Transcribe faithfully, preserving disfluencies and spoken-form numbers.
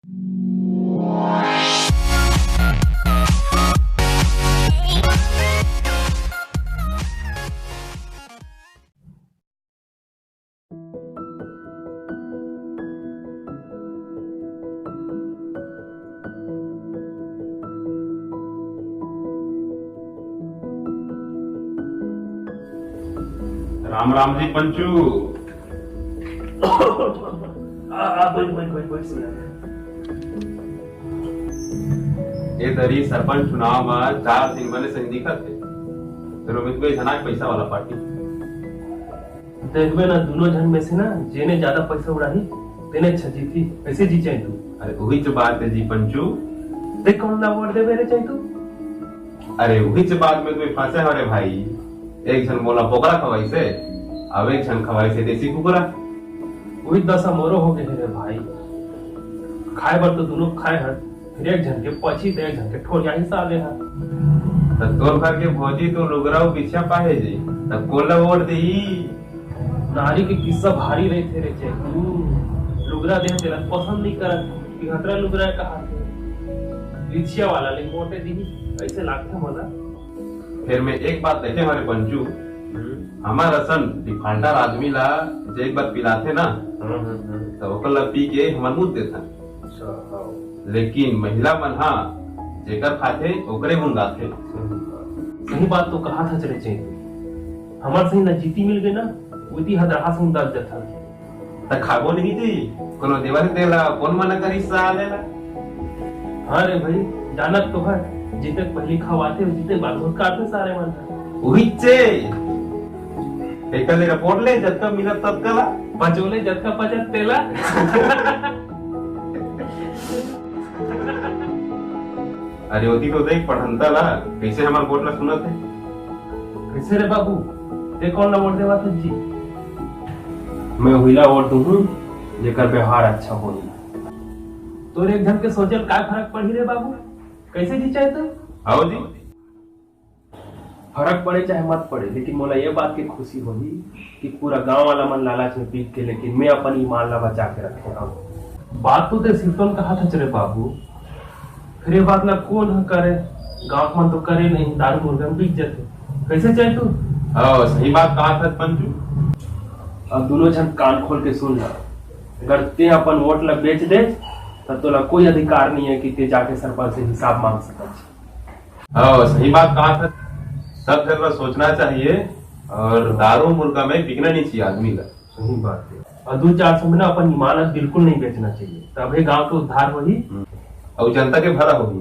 राम राम जी पंचू। आ, आ, बैठ, बैठ, बैठ, बैठ, सिया। ए दरी सरपंच चुनाव म चार दिन बने सही दिखत हे। फेर ओमे कोई झनाक पैसा वाला पार्टी। देखबे ना, दुनों झन में से ना, जेने ज्यादा पैसा उड़ाही, तेने अच्छा जीती। कैसे जी चाहे तू? अरे, वही तो बात है जी पंचू। देख, कौन ला वोट देबे रे चाहे तू? अरे, वही तो बात में तो फंसे हो रे भाई। एक झन मोला बोकरा खवाई से, अब एक झन खवाई से देसी कुकरा। वही दशा मोरो हो गए रे भाई। खाए बर तो दुनों खाए हन, फिर एक झन के पची तो एक झन के ठोरिया ही साले हा। त तोर घर के भौजी तो लुगरा अउ बिछिया पाहे जी, त कोन ला वोट देही? नारी के किस्सा भारी रहिथे रे चेकू। लुगरा देह तेला पसंद नहीं करत, पिहतरा लुगरा कहा थे। बिछिया वाला ले वोटे दिही, ऐसे लागथे मोला। फिर मैं एक बात देखे हमारे पंचू, हमार असन डिफाल्टर आदमी ला जे एक बार पिलाथे ना, हम्म, हम्म, हम्म। तो ओकर ला पी के हमर मुंह देथन। अच्छा, हाँ। लेकिन महिला मन हा जेकर खाथे ओकरे गुन गाथे। सही बात। सही बात तो कहा था चले चेकू। हमर सही ना जीती मिल गए ना, उती हदरहा सही दर्द जथन। त खाबो नहीं जी, कोनो देवा से तेला कौन मना करी साले ला? हाँ रे भाई, जानत तो है, जीते के पहली खवाथे, जीते के बाद भुटकारथे सारे मन। उही चे। एकर ले रिपोर्ट ले, जतका मिलत ततका ला। बचोले जतका पचत तेला। अरे ओती तो देख पढ़ंता ला, कैसे हमार वोट ला सुनत है। कैसे रे बाबू, ते कौन ला वोट देवा था जी? मैं हुईला वोट दूँ, जेकर व्यवहार अच्छा होही। तोर एक झन के सोचल काय फर्क पड़ी रे बाबू? कैसे जी चाहे तो? आओ जी। फर्क पड़े चाहे मत पड़े, लेकिन मोला ये बात के खुशी होही कि पूरा गांव वाला मन लालच में बिक के, लेकिन मैं अपन ईमान ला बचा के रखे हूँ। बात तो ते सिरतोन कहा था रे बाबू, फिर ये बात ला कौन ह करे? गांव मन तो करे नहीं, दारू मुर्गा में बिक जाते। कैसे चाहे तू? हाँ, सही बात कहा था पंचू। अब दोनों झन कान खोल के सुन ला, अगर ते अपन वोट ला बेच दे, तब तोला कोई अधिकार नहीं है कि ते जाके सरपंच से हिसाब मांग सकत। हाँ, सही बात कहा था। सब जगह सोचना चाहिए और दारू मुर्गा में बिकना नहीं चाहिए आदमी का। सही बात है। और दो चार सौ में ना अपन ईमान बिल्कुल नहीं बेचना चाहिए, तभी गांव का उद्धार होही। हम्म। और जनता के भला होही।